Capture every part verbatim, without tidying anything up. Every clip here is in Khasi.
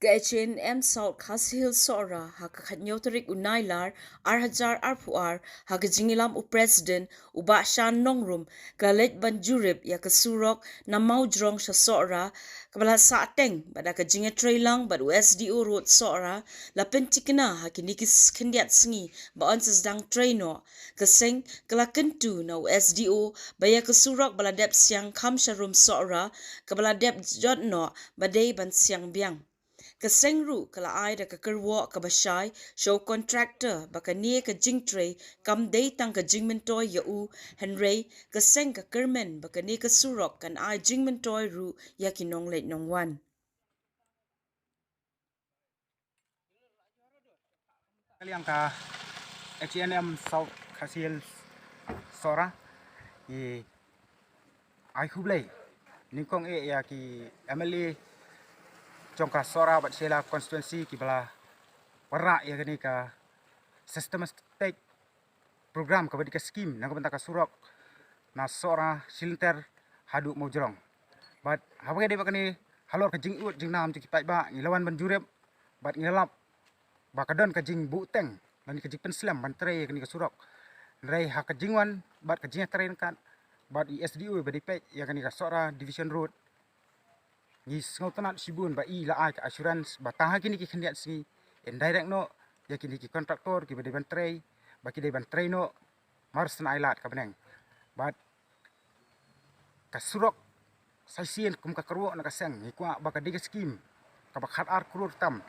Ka H A N M South Khasi Hills Sohra ha ka khatnyo tarik u Nailar, ar hajar arphew ar, ha ka jingïalam u President, u Bah Shan Nongrum, ka la leit ban jurip ïa ka surok na Mawjrong sha Sohra, kaba la sah teng, bad da ka jingïatreilang bad u S D O Road Sohra, la pyntikna ha kine ki khyndiat sngi, ba yn sa sdang trei noh. Ka seng, ka la kyntu na u S D O, ba ïa ka surok ba la dep siang kham sharum Sohra, kaba la dep jot noh, ba dei ban siang biang. Ka seng ruh ka la ai da ka kyrwoh kaba shai sha u contractor ba kane ka jingtrei kam dei tang ka jingmyntoi ïa u, hynrei ka seng ka kyrmen ba kane ka surok kan ai jingmyntoi ruh ïa ki nongleit nongwan. Ka liang ka H A N M South Khasi Hills Sohra, i ai khublei nyngkong eh ïa ki M L A jong ka Sohra bad Shella constituency kiba la wanrah ïa kane ka systematic program kaba dei ka skim na ka bynta ka surok na Sohra Shilynter haduh Mawjrong. Bad haba ka dei ba kane halor ka jingud jingnam jong ki paidbah ngi la wan ban jurip bad ngi la lap ba ka don ka jingbuhteng lane ka jingpynslem ban trei ïa kane ka surok. Hynrei ha ka jingwan bad ka jingtrei ryngkat bad i S D O ba dei peit ïa kane ka Sohra Division Road, ngi sngewtynnat shibun ba i la ai ka assurance ba tang ha kine ki khyndiat sngi in direct noh ïa kine ki contractor kiba dei ban trei, ba ki dei ban trei noh mar shen ai lad ka bneng. Bad ka surok sa shisien kum ka kyrwoh na ka seng, ngi kwah ba ka dei ka skim kaba khatar klur tam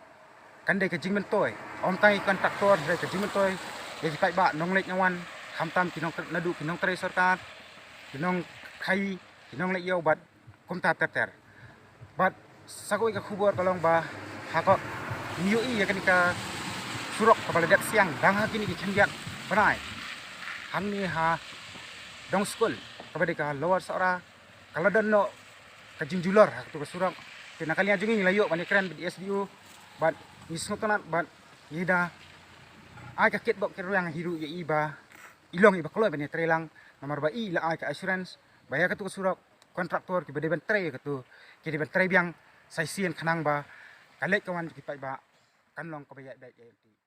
kan dei ka jingmyntoi, ym tang ïa ki contractor, hynrei ka jingmyntoi ïa ki paidbah nongleit nongwan, khamtam ki nong, naduh ki nongtrei sorkar, ki nongkhaii, ki nongleit ïew bad kumta ter ter. Bad sa kawei ka khubor ka long ba ha ka ngi ïohi ïa kane ka surok kaba la dep siang dang ha kine ki khyndiat bnai hangne ha dong skul kaba dei ka Lower Sohra, ka la don noh ka jingjulor ha katu ka surok. Te na ka liang jong ngi ngi la ïoh ban ïakren bad i S D O bad ngi sngewtynnat bad ngi da ai ka kitbok kitrwiang hi ruh ïa i ba i long iba kloi ban ïatreilang, namar ba i la ai ka assurance ba ïa katu ka surok contractor kiba dei ban trei ïa katu ki dei ban trei biang sa shisien khnang ba ka leit ka wan ki paidbah kan long kaba ïaid beit ïaid lynti.